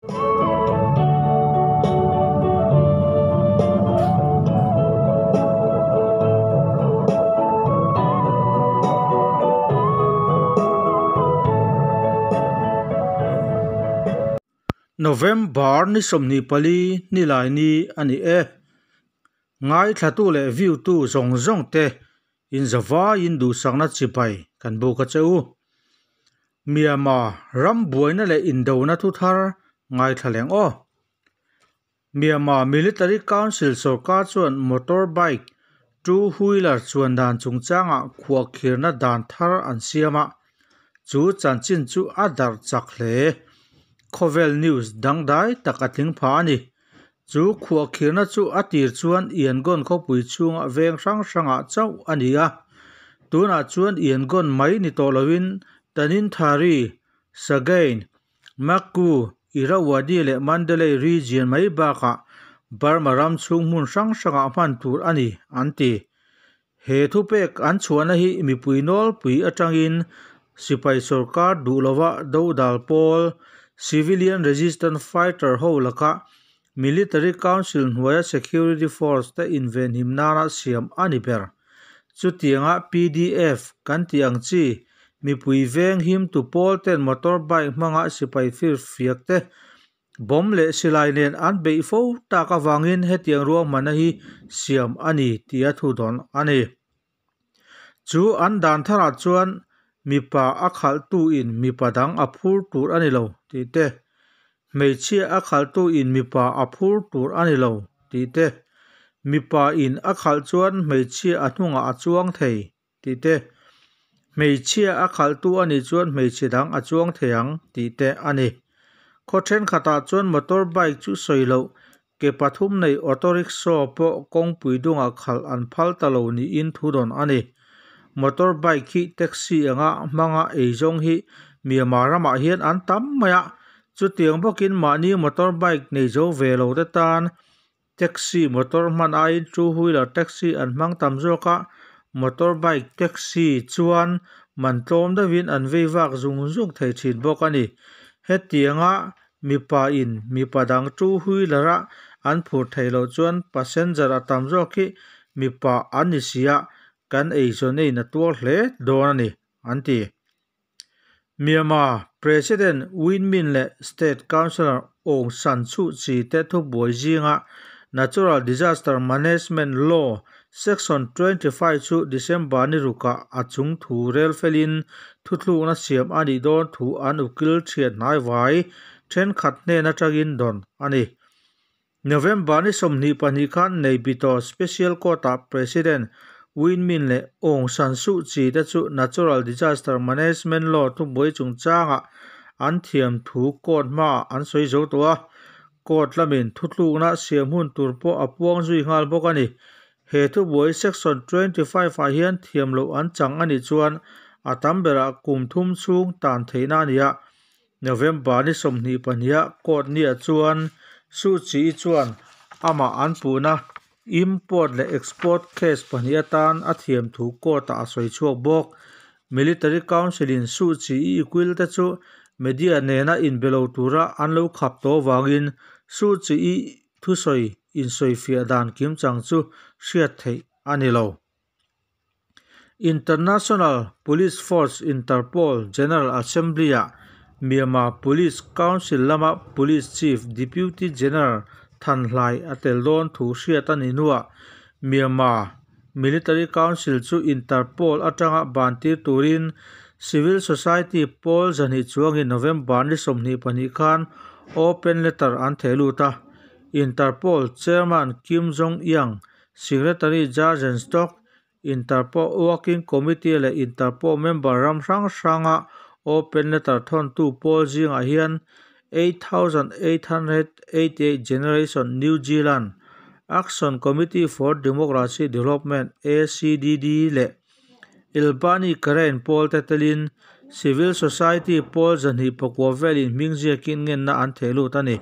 November ni 24 nilai ni a ni e. Ngaithlatu leh view tu zawng zawng te in zavaiin duhsakna chibai kan buk a che u. Myanmar ram buaina leh indona thu thar ngaithla leng aw. Myanmar Military Council sorkar chuan motor bike, two wheeler chuan dan chungchangah khuahkhirna dan thar an siam a, chu chanchin chu a darh chak hle. Khawvel news dangdai tak a tling pha a ni. Chu khuahkhirna chu a tir chuan Yangon khawpui chhunga veng hrang hrangah chauh a ni a. Tunah chuan Yangon mai ni tawh loin Tanintharyi, Sagaing, Magku, Irrawaddy leh Mandalay region mai bakah Burma ram chhung hmun hrang hrangah hman tur a ni, an ti. He thupek an chhuahna hi mipui nawlpui atangin sipai sorkar duh lova dodal pawl, civilian resistance fighter ho laka Military Council hnuaia security force te invenhim nana siam a ni ber. Chutianga PDF kan tih ang chi mipui veng him tu pawl ten motor bike hmanga sipai fir fiak te bomb leh silai nen an beih fo tak avangin hetiang ruahmanna hi siam a ni tih a thu dawn a ni. Chu an dan tharah chuan mipa a khalhtu in mipa dang a phur tur a ni lo tih te, hmeichhia a khalhtu in mipa a phur tur a ni lo tih te, mipa in a khalh chuan hmeichhia a hnungah a chuang thei tih te, hmeichhia a khalhtu a nih chuan hmeichhe dang a chuang thei ang tih te a ni. Khaw thenkhatah chuan motor bike chu sawi loh ke pathum nei auto rickshaw pawh kawngpui dungah khalh an phal ta lo niin thu dawn a ni. Motor bike hi taxi anga hmanga eizawng hi Myanmar ramah hian an tam mai a, chutiang bawkin mahni motor bike nei zo ve lo te tan taxi motor hman aiin two wheeler taxi an hmang tam zawk a, motor bike taxi chuan man tlawm deuhin an vei vak zung zung thei thin bawk a ni. Hetianga mipa in mipa dang two wheeler a an phur theih loh chuan passenger a tam zawk hi mipa an ni si a, kan eizawn in a tuar hle dawn a ni, an ti. Myanmar President Win Myint leh State Counsellor Aung San Suu Kyi te thubuai zinga Natural Disaster Management Law Section 25 chu December ni rukah a chung thu rel felin thuthlukna siam a nih dawn thu an ukil thian hnaivai thenkhat hnen atangin dawn a ni. November ni 22 khan Naypyidaw Special Court-ah President Win Myint leh Aung San Suu Kyi te chu Natural Disaster Management Law thubuai chungchangah an thiam thu court hmaah an sawi zo tawh a, court lamin thuthlukna siam hun tur pawh a puang zui nghal bawk a ni. He thubuai Section 25 ah hian thiam loh an chang a nih chuan a tam berah kum thum chhung tan theihna a ni a. November ni 22 ah court niah chuan Suu Kyi chuan amah an puhna import leh export case pahnih atan a thiam thu court ah a sawi chhuak bawk. Military Council in Suu Kyi ukil te chu media nena inbe lo tura an lo khap tawh avangin Suu Kyi thusawi insawifiah dan kim chang chu hriat theih a ni lo. International Police Force Interpol General Assembly ah Myanmar Police Council lama Police Chief Deputy General Than Hlai a tel dawn thu hriat a ni hnuah Myanmar Military Council chu Interpol atanga ban tir turin Civil Society pawl 200 chuangin November ni 22 khan open letter an theh lut a. Interpol Chairman Kim Jong-yang, Secretary Jurgen Stock, Interpol Working Committee leh Interpol member ram hrang hranga open letter thawntu pawl zingah hian 8888 Generation New Zealand, Action Committee for Democracy Development ACDD leh Albany Karen pawl te telin Civil Society pawl 209 velin hming ziakin ngenna an theh lut a ni.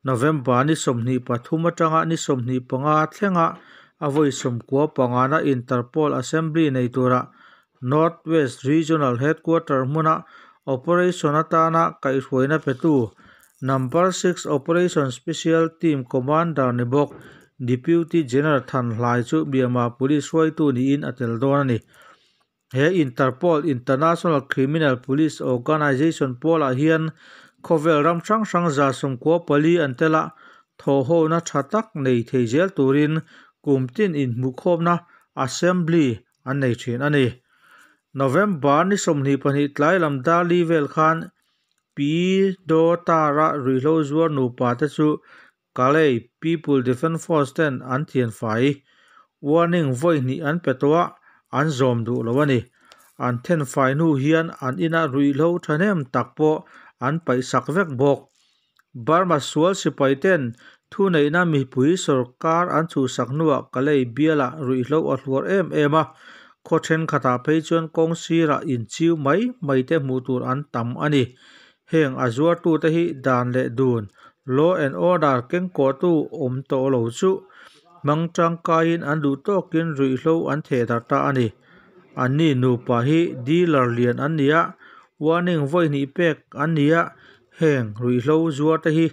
November ni 23 atanga ni 25 thlenga a vawi 95 na Interpol Assembly nei tura North West Regional Headquarter hmuna operation atana kaihhruaina petu Number Six Operation Special Team Commander ni bawk Deputy General Than Hlai chu Myanmar Police hruaitu niin a tel dawn a ni. He Interpol, International Criminal Police Organization, pawlah hian khawvel ram hrang hrang 114 an tel a, thawhhona tha tak nei thei zel turin kum tin inhmuhkhawmna, assembly, an nei thin a ni. November ni 22 tlai lam dar li vel khan Pi Do Tara ruihhlo zuar nupa te chu Kalay People Defence Force ten an thianfai, warning, vawi hnih an pe tawh a, an zawm duh lo a ni. An thenfai hnu hian an ina ruihhlo thahnem tak pawh an paihsak vek bawk. Burma sual sipai ten thuneihna mipui sorkar an chhuhsak hnuah Kalay bialah ruihhlo a hluar em em a, khaw thenkhatah phei chuan kawng sirah inchiu mai mai te hmuh tur an tam a ni. Heng a zuartute hi dan leh dun, law and order, kengkawhtu awm tawh lo chu hmang tangkaiin an duh tawkin ruihhlo an theh darh ta a ni. Anni nupa hi dealer lian an ni a, warning vawi hnih pek an ni a, heng ruihhlo zuarte hi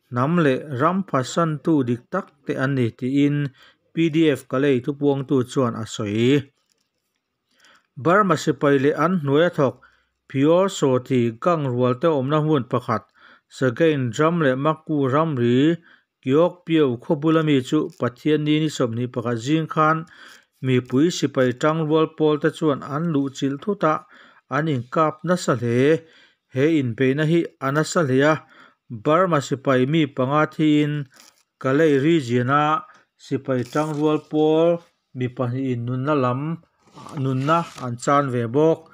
hnam leh ram phatsantu dik tak te an ni tiin pdf Kalay thupuangtu chuan a sawi. Burma sipai leh an hnuai a thawk Phyo Sawti gang rual te awmna hmun pakhat Sagaing ram leh Makku ramri Kyaukpyu khaw bula mi chu Pathianni ni 21 zing khan mipui sipai tangrual pawl te chuan an luh chilh thut a, an inkap nasa hle. He inbeihna hi a nasa hle a, Burma sipai mi panga thiin Kalay region-a sipai tangrual pawl mi pahnihin nunna lam nunna an chan ve bawk.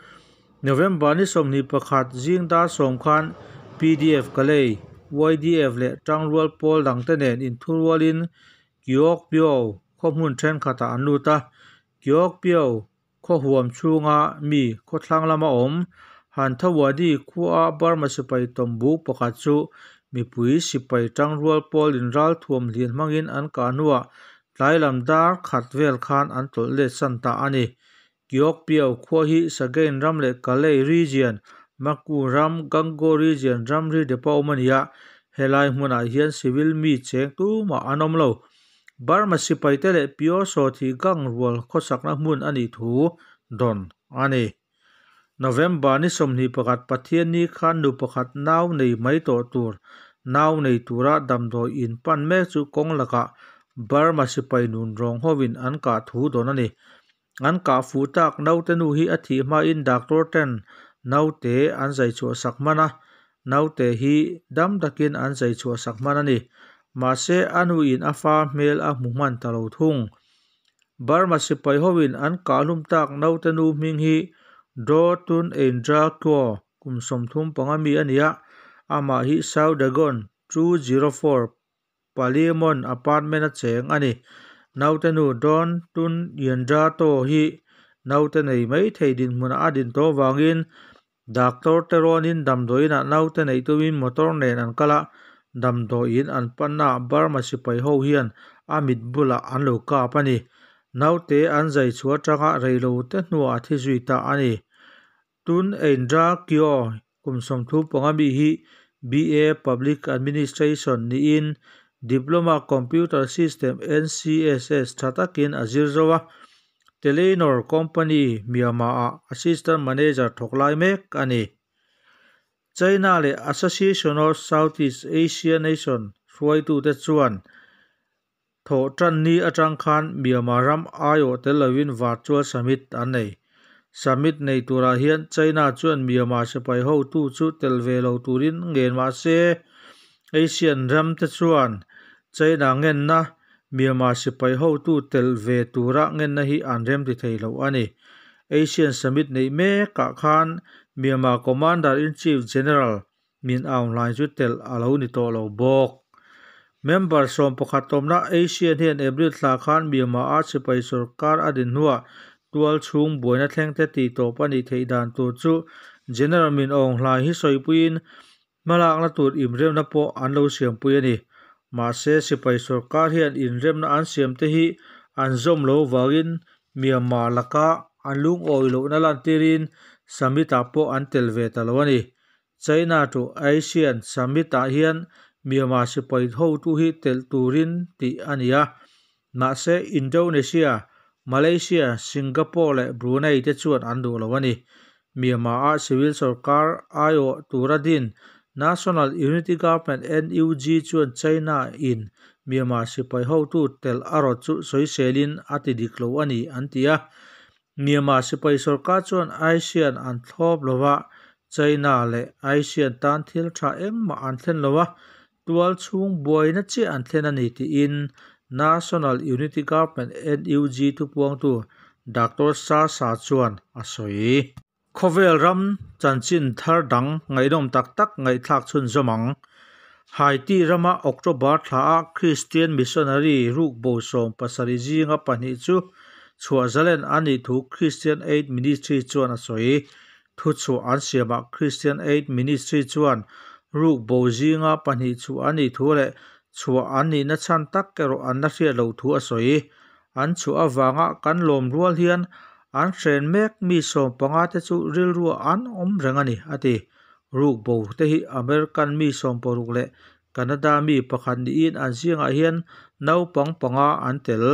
November ni 21 zing dar sawm khan pdf Kalay, YDF leh tangrual pawl dangte nen inthurualin Kyaukpyu khaw hmun thenkhatah an lut a. Kyaukpyu khaw huam chhunga mi khawthlang lama awm Hanthawaddy khuaa Burma sipai tawmbuk pakhat chu mipui sipai tangrual pawl inralthuam hlian hmangin an kah hnuah tlai lam dar khat vel khan an tawlh let san ta a ni. Kyaukpyu khua hi Sagaing ram leh Kalay region, Makku ram, Gangaw region ramri depa awm a ni a, helai hmunah hian civil mi cheng tumah an awm lo. Burma sipaite leh Pyosawthi gang rual khawsakna hmun a nih thu dawn a ni. November ni 21 Pathianni khan nu pakhat nau nei mai tawh tur nau nei tura damdawi in pan mek chu kawng lakah Burma sipai nun rawng hovin an kah thu dawn a ni. An kah fuh tak naute nu hi a thih hmain doctor ten naute an zai chhuah sak hman a, naute hi dam takin an zai chhuah sak hman a ni. Mahse a nuin a fa hmel a hmu hman ta lo thung. Burma sipai hovin an kah hlum tak naute nu hming hi Daw Tun Eindra Kyaw kum 35 mi a ni a, amah hi Saudagon 204 Palimon apartment a cheng a ni. Naute nu Dawn Tun Yendra Taw hi naute nei mai thei dinhmunah a din tawh avangin doctor te rawnin damdawiinah naute neih tumin motor nen an kal a, damdawiin an pannaah Burma sipai ho hian a mit bulah an lo kap a ni. Naute an zai chhuah atanga reilo te hnuah a thi zui ta a ni. Tun Eindra Kyaw kum 35 mi hi BA Public Administration niin Diploma Computer System NCSS tha takin a zir zo a, Telenor Company Myanmar-ah Assistant Manager thawk lai mek a ni. China leh Association of Southeast Asia Nation hruaitute chuan thawh tanni atang khan Myanmar ram aiawh tel lovin virtual summit an nei. Summit nei turah hian China chuan Myanmar sipai hotu chu tel ve lo turin ngen mah se Asian ram te chuan China ngenna Myanmar sipai hotu tel ve tura ngenna hi an rem ti thei lo a ni. Asian summit neih mekah khan Myanmar Commander-in-Chief General Min Aung Hlaing chu tel a lo ni tawh lo bawk. Member 11 awmna Asian hian April thla khan Myanmar-a sipai sorkar a din hnuah tual chhung buaina thleng te tih tawp a nih theih dan tur chu General Min Aung Hlaing hi sawipuiin hmalakna tur inremna pawh an lo siampui a ni. Mahse sipai sorkar hian inremna an siam te hi an zawm lo vangin Myanmar laka an lungawi lohna lantirin summit-ah pawh an tel ve ta lo a ni. China to ASEAN Summit-ah hian Myanmar sipai hotu hi telh turin tih a ni a, mahse Indonesia, Malaysia, Singapore leh Brunei te chuan an duh lo a ni. Myanmar-a civil sorkar aiawh tura din National Unity Government, NUG, chuan China in Myanmar sipai hotu telh a rawt chu sawiselin a ti dik lo a ni an ti a. Myanmar sipai sorkar chuan ASEAN an thlawp lo va, China leh ASEAN tan thil tha engmah an thlen lo a, tual chhung buaina chiah an thlen a ni tiin National Unity Government, NUG, thupuangtu Doctor Sa Sa chuan a sawi. Khawvel ram chanchin thar dang ngaihnawm tak tak ngaihthlak chhunzawm ang. Haiti rama October thla a Kristian missionary rukbo 17 zinga pahnih chu chhuah zalen an nih thu Christian Aid Ministry chuan a sawi. Thuchhuah an siamah Christian Aid Ministry chuan rukbo zinga pahnih chhuah an nih thu leh chhuah an nihna chhan tak erawh an la hriat loh thu a sawi. An chhuah avanga kan lawm rual hian an hren mek mi 15 te chu rilru an awm reng a ni, a ti. Rukbo te hi American mi 16 leh Canada mi pakhat niin an zingah hian naupang panga an tel.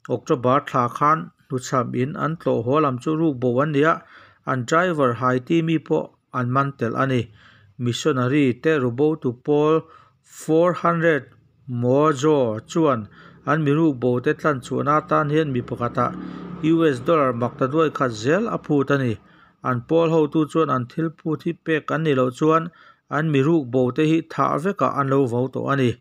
October thla khan hnuchham in an tlawh haw lam chu rukbo an ni a, an driver Haiti mi pawh an man tel a ni. Missionary te rubo tu pawl 400 Mojo chuan an mi rukbo te tlan chhuahna atan hian mi pakhatah US dollar makta duai khat zel a phut a ni. An pawl hotu chuan an thil phut hi pek an ni loh chuan an mi rukbo te hi thah vekah an lo vo tawh a ni.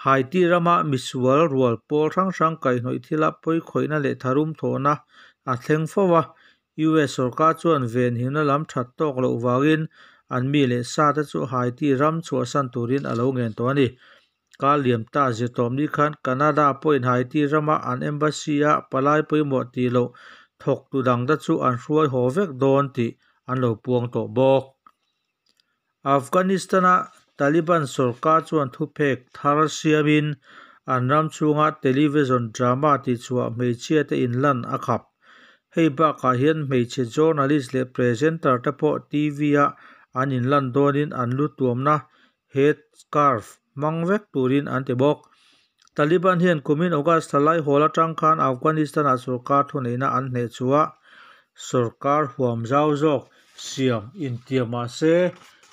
Haiti rama misual rual pawl hrang hrang kaihhnawih thila pawi khawihna leh tharum thawhna a thleng fo a. US sorkar chuan venhimna lam that tawk loh vangin an mi leh sa te chu Haiti ram chhuahsan turin a lo ngen tawh a ni. Kar liam ta zirtawmni khan Canada pawhin Haiti rama an embassy a palai pawimawh tih loh thawk tu dang te chu an hruai haw vek dawn tih an lo puang tawh bawk. Afghanistan-a Taliban sorkar chuan thupek thar siamin an ram chhunga television drama tihchhuah hmeichhia te inlan a khap. Hei bakah hian hmeichhe journalist leh presenter te pawh TV-a an inlan dawnin an lu tuamna head scarf hmang vek turin an ti bawk. Taliban hian kumin August thla lai hawl atang khan Afghanistan-ah sorkar thuneihna an hneh chhuah. Sorkar huam zau zawk siam intiam mahse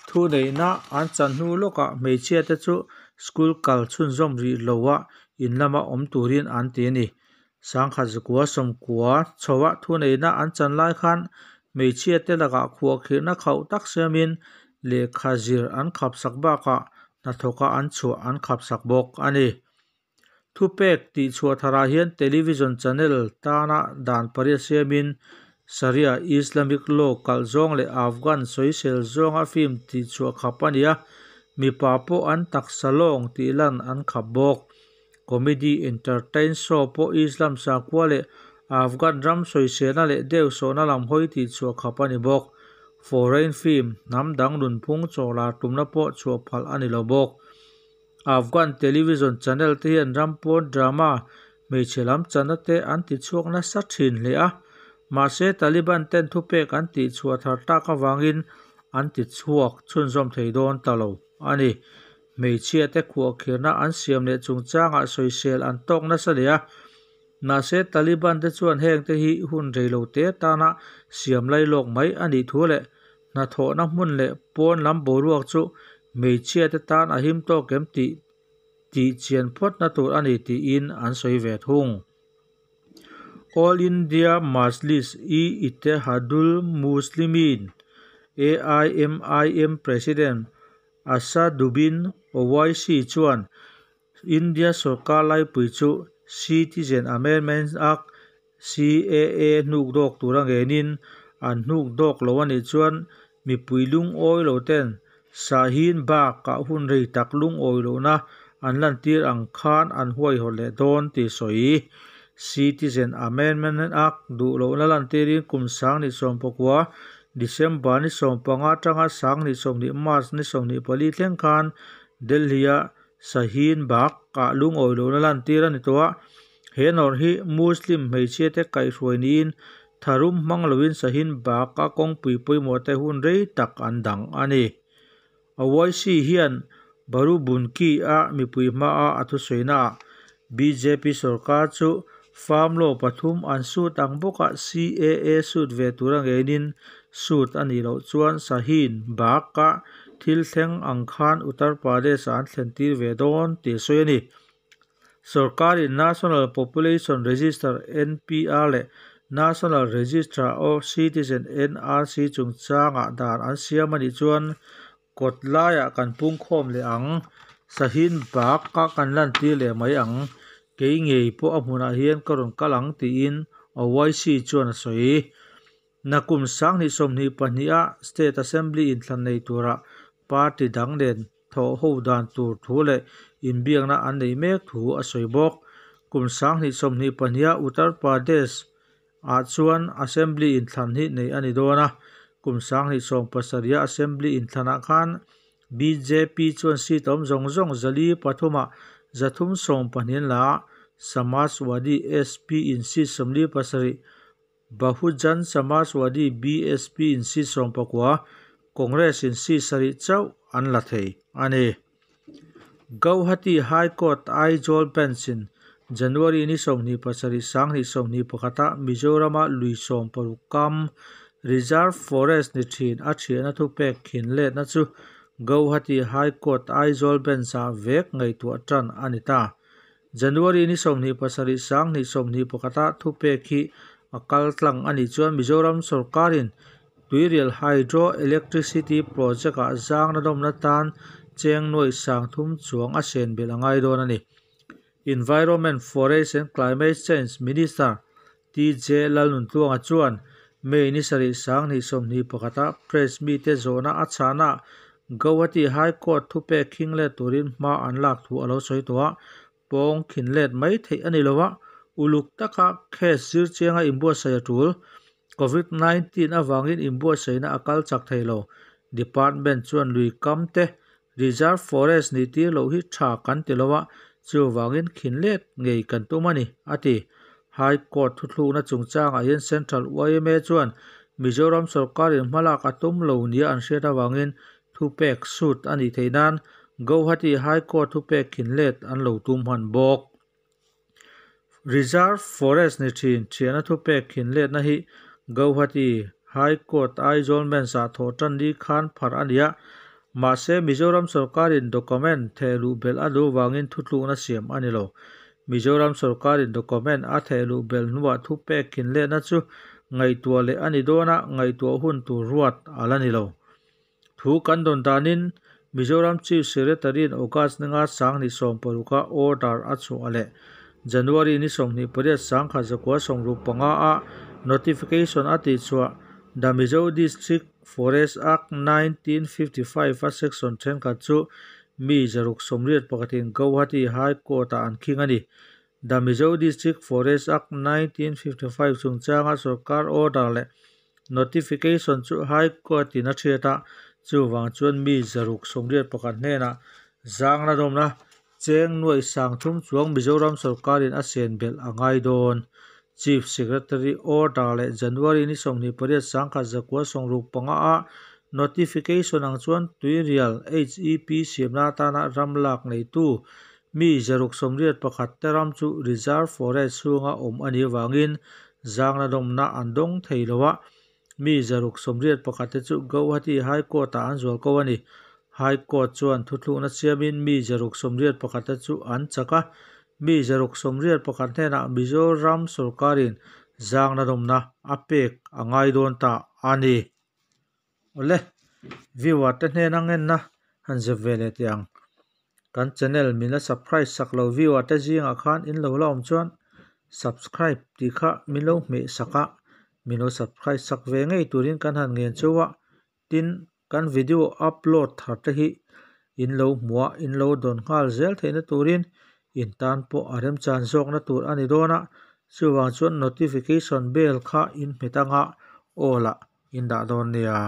thuneihna an chan hnu lawkah hmeichhia te chu school kal chhunzawm rih loa in lama awm turin an ti a ni. 1990 chhoa thuneihna an chan lai khan hmeichhia te lakah khuahkhirhna khauh tak siamin lehkha zir an khapsak bakah hnathawka an chhuah an khapsak bawk a ni. Thupek tihchhuah tharah hian television channel tana dan pariat siamin Sharia Islamic law kalh zawng leh Afghan sawisel zawnga film tihchhuah khap a ni a, mipa pawh an taksa lawng tih lan an khap bawk. Comedy entertain show pawh Islam sakhua leh Afghan ram sawiselna leh deuhsawhna lam hawi tihchhuah khap a ni bawk. Foreign film hnam dang nunphung chawhlar tumna pawh chhuah phalh a ni lo bawk. Afghan television channel te hian ram pawn drama hmeichhe lam channa te an tichhuak nasa thin hle a, mahse Taliban ten thupek an tihchhuah thar tak avangin an tichhuak chhunzawm thei dawn ta lo a ni. Hmeichhia te khuahkhirhna an siam leh chungchangah sawisel an tawk nasa leh a, mahse Taliban te chuan heng te hi hun rei lo te tana siam lai lawk mai a nih thu leh hnathawhna hmun leh pawn lam boruak chu hmeichhia te tan a him tawk em tih tih chian phawtna tur a ni tiin an sawi ve thung. All India Majlis-e-Ittehadul Muslimeen, AIMIM, President Asaduddin Owaisi chuan India sorkar laipui chu Citizen Amendment Act, CAA, hnuk dawk tura ngenin an hnuk dawk lo a nih chuan mipui lungawi lo ten Shaheen Bagh-ah hun rei tak lungawi lohna an lantir ang khan an huaihawt leh dawn tih sawi. Citizen Amendment Act duh lohna lantirin kum 2019 December ni 15 atanga 2020 March ni 24 thleng khan Delhi-a Shaheen Bagh-ah lungawi lohna lantir a ni tawh a. He nawrh hi Muslim hmeichhia te kaihhruai niin Tharum hmang loin Shaheen Bagh-a kawngpui pawimawh te hun rei tak an dang a ni. Owaisi hian Barubunki-a mipui hmaa a thusawiinaah bjp sorkar chu Farm Law pathum an sut ang bawka CAA sut ve tura ngenin sut a nih loh chuan Shaheen Bagh-a thil thleng ang khan Uttar Pradesh-ah an thlen tir ve dawn tih a sawi a ni. Sorkarin National Population Register, NPR, leh National Registrar of Citizen, NRC, chungchangah dan an siam a nih chuan kawt laiah kan pungkhawm leh ang, Shaheen Bagh-a kan lantir leh mai ang, kei ngei pawh a hmunah hian ka rawn kal ang tiin Owaisi chuan a sawi. Nakum 2022-a State Assembly inthlan nei tura party dang nen thawh ho dan tur thu leh inbiakna an neih mek thu a sawi bawk. Kum 2022-a Uttar Pradesh ah chuan Assembly inthlan hi neih a ni dawn a, kum 2017-a Assembly inthlanah khan bjp chuan seat awm zawng zawng 403-ah 312 an la a, Samajwadi, SP, in seat 47, Bahujan Samajwadi, BSP, in seat 19, Congress in seat 7 chauh an la thei a ni. Gauhati High Court Aizawl Bench in January ni 27 2021-a Mizorama lui 60 kam Reserve Forest ni thin a thiahna thupek khin letna chu Gauhati High Court Aizawl Bench-ah vek ngaihtuah tan a ni ta. January ni 27 2021-a thupek hi a kal tlang a nih chuan Mizoram sorkarin Tuirial Hydro Electricity Project-ah zangna dawmna tan cheng nuai 3000 chuang a sen belh a ngai dawn a ni. Environment, Forest and Climate Change Minister TJ Lalnuntluanga chuan May ni 7 2021-a press mite zawhna a chhahnaah Gauhati High Court thupek khing let turin hma an lak thu a lo sawi tawh a, pawng khin let mai theih a ni lo a, uluk taka case zir chianga inbuatsaih a tul. Covid 19 avangin inbuatsaihna a kal chak thei lo. Department chuan lui kam te Reserve Forest nih tir loh hi tha kan ti lo a, chuvangin khin let ngei kan tum a ni, a ti. High Court thuthlukna chungchangah hian Central yma chuan Mizoram sorkarin hmalak a tum lo nia an hriat avangin thupek sut a nih theih nan Gauhati High Court thupek khin let an lo tum hman bawk. Reserve Forest ni thin thiahna thupek khin letna hi Gauhati High Court Aizawl Bench-ah thawh tan ni khan pharh a ni a, mahse Mizoram sorkarin document thehluh belh a duh vangin thuthlukna siam a ni lo. Mizoram sorkarin document a thehluh belh hnuah thupek khin letna chu ngaihtuah leh a ni dawn a, ngaihtuah hun tur ruat a la ni lo. Thu kan dawn danin Mizoram Chief Secretary-in August ninga 2016-a order a chhuah leh January ni 28 1965-a notification a tihchhuah The Mizo District Forest Act 1955-a section thenkhat chu mi 681-in Gauhati High Court-ah an khing a ni. The Mizo District Forest Act 1955 chungchanga sorkar order leh notification chu High Court-in a hriat a, chuvang chuan mi 681 hnenah zangna dawmna cheng nuai 3000 chuang Mizoram sorkarin a sen belh a ngai dawn. Chief Secretary order leh January ni 28 1965-a notification ang chuan Tuirial HEP siamna atana ram lak neitu mi 681 te ram chu Reserve Forest chhunga awm a nih avangin zangna dawmna an dawng thei lo a, mi 681 te chu Gauhati High Court-ah an zual ko a ni. High Court chuan thuthlukna siamin mi 681 te chu an chak a, mi 681 hnenah Mizoram sorkarin zangna dawmna a pek a ngai dawn ta a ni. Awle, viewer te hnena ngenna han zep ve leh teh ang. Kan channel min la subscribe sak lo viewer te zingah khan in lo la awm chuan subscribe tih kha min lo hmeh sak a, min lo subscribe sak ve ngei turin kan han ngen cheu a, tin kan video upload thar te hi in lo hmuh a, in lo dawn nghal zel theihna turin in tan pawh a remchan zawkna tur a ni dawn a, chuvang chuan notification bell kha in hmet anga all ah in dah dawn nia.